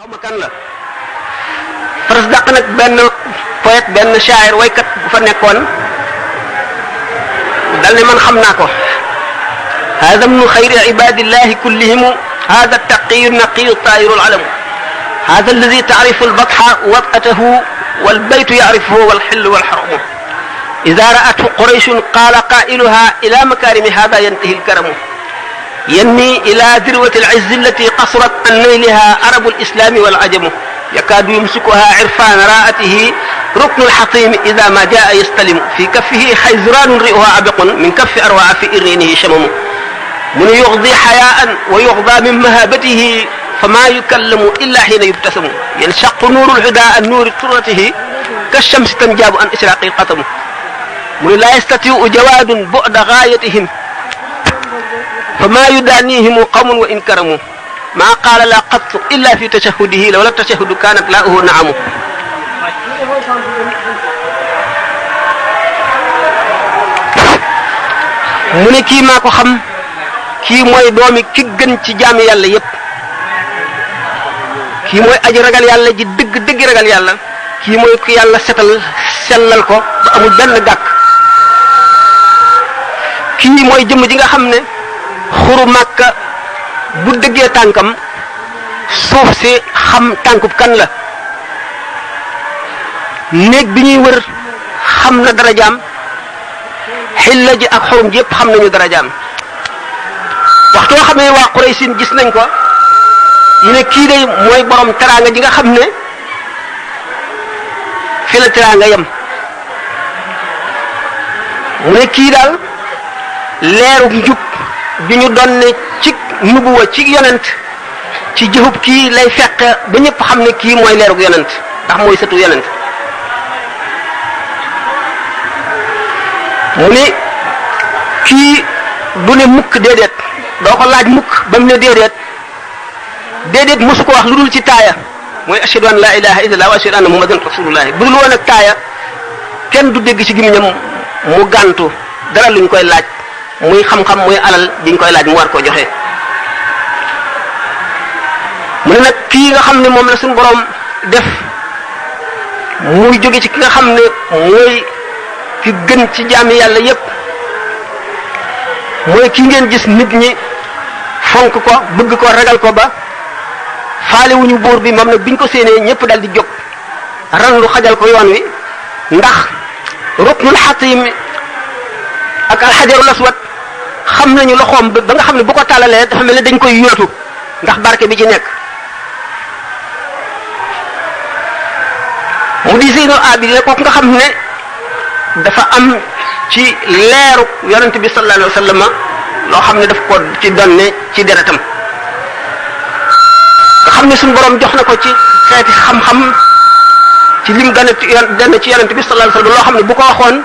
xawma kan la Farasdaq nag benn poète benn shaa'ir waykat bu fa nekkoon dal ne man xam naa ko hada min xayri ibadillahi kullihim hada taqiyu naqiyu taayiru alamu hada alladi taarifu albatxa watatahu walbaytu yaarifuhu walxillu walxaramu ida raathu qurayshun qaala qailuha ila makarimi hada yantahi alkaramu ينمي إلى ذروة العز التي قصرت عن نيلها عرب الإسلام والعجم يكاد يمسكها عرفان راءته ركن الحطيم إذا ما جاء يستلم في كفه خيزران رئها عبق من كف أروع في إرينه شمم من يغضي حياء ويغضى من مهابته فما يكلم إلا حين يبتسم ينشق نور الهدى عن نور ترته كالشمس تنجاب عن إشراق القطم من لا يستطيع جواد بعد غايتهم فما يدانيهم قوم وإن كرموا ما قال لا قط إلا في تشهده لولا التشهد كانت لاؤه نعم mu ne kii maa ko xam kii mooy doomi ki gën ci jaami yàlla yépp kii mooy aji ragal yàlla ji dëgg dëgg ragal yàlla kii mooy ku yàlla setal sellal ko ba amul benn gàkk kii mooy jëmm ji nga xam ne xuru Makka bu dëggee tànkam suuf si xam tànkub kan la néeg bi ñuy wër xam na darajaam xilla ji ak xurum ji yëpp xam nañu darajaam waxtu nga xam ne waa Quraysin gis nañ ko ñu ne kii de mooy borom teraanga ji nga xam ne fi la teraanga yem mu ne kii daal leeru njub bi ñu doon ne ci nubuwa ci yonent ci jëfub kii lay fekk ba ñëpp xam ne kii mooy leerug yonent ndax mooy sëtu yonent mu ne kii du ne mukk déedéet doo ko laaj mukk ba mu ne déedéet mosu ko wax lu dul ci taaya mooy ashhadu an la ilaha illallah wa ashhadu anna muhammadan rasulullah bu dul woon ak taaya kenn du dégg ci gémmiñam mu gàntu dara luñ koy laaj muy xam-xam muy alal diñ koy laaj mu war ko joxe mu ne nag kii nga xam ne moom la suñu borom def muy jóge ci ki nga xam ne mooy ki gën ci jaami yàlla yépp mooy ki ngeen gis nit ñi fonk ko bëgg ko ragal ko ba faale wuñu buur bi moom nag biñ ko séenee ñëpp dal di jóg ran lu xajal ko yoon wi ndax ruknul xatim ak alxajarul aswad xam nañu loxoom ba nga xam ne bu ko tàllalee dafa mel ne dañ koy yóotu ndax barke bi ci nekk mu di Zeynul Abidin kooku nga xam ne dafa am ci leeru yonent bi sallallahu alayhi wa sallam loo xam ne daf ko ci donne ci deretam nga xam ne suñu borom jox na ko ci xeeti xam-xam ci lim gën a ci yonent bi sallallahu alayhi wa sallam loo xam ne bu ko waxoon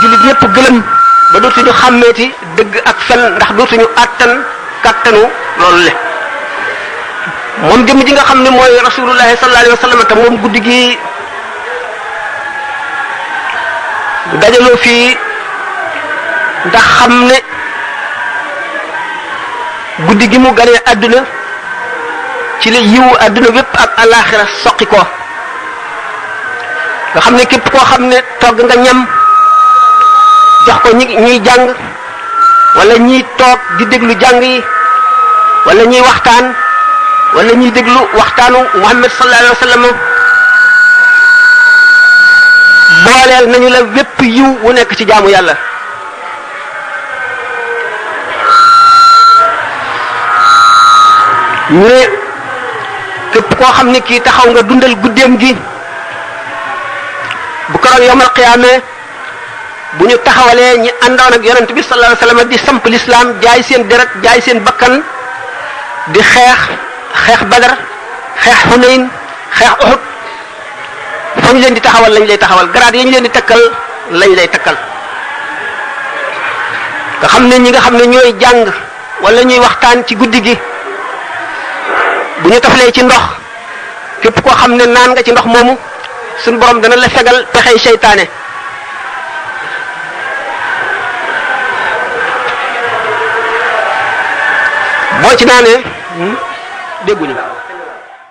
jullit ñëpp gëlëm ba dootuñu xàmmeeti dëgg ak fen ndax dootuñu àttan kàttanu loolu le moom jëmm ji nga xam ne mooy rasulullahi sallallahu alayhi wa sallam te moom guddi gi dajaloo fii ndax xam ne guddi gi mu ganee àdduna ci la yiwu àdduna bépp ak alaxira soqi ko nga xam ne képp koo xam ne togg nga ñam jox ko ñuy jàng wala ñiy toog di déglu jàng yi wala ñuy waxtaan wala ñuy déglu waxtaanu Muhammad sallallahu alayhi wa sallam booleel nañu la wépp yiw wu nekk ci jaamu yàlla ñu ne képp koo xam ne kii taxaw nga dundal guddeem gi bu keroog yawmal qiyaama bu ñu taxawalee ñi àndoon ak yonent bi sallallahu alayhi wasallam di samp l'islam jaay seen deret jaay seen bakkan di xeex Badar xeex Hunayn xeex Uhud fa ñu leen di taxawal lañ lay taxawal grade yi ñu leen di takkal lañ lay takkal nga xam ne ñi nga xam ne ñooy jàng wala ñuy waxtaan ci guddi gi bu ñu tafalee ci ndox képp koo xam ne naan nga ci ndox moomu suñu borom dana la fegal pexey seytaane boo ci naanee dégguñu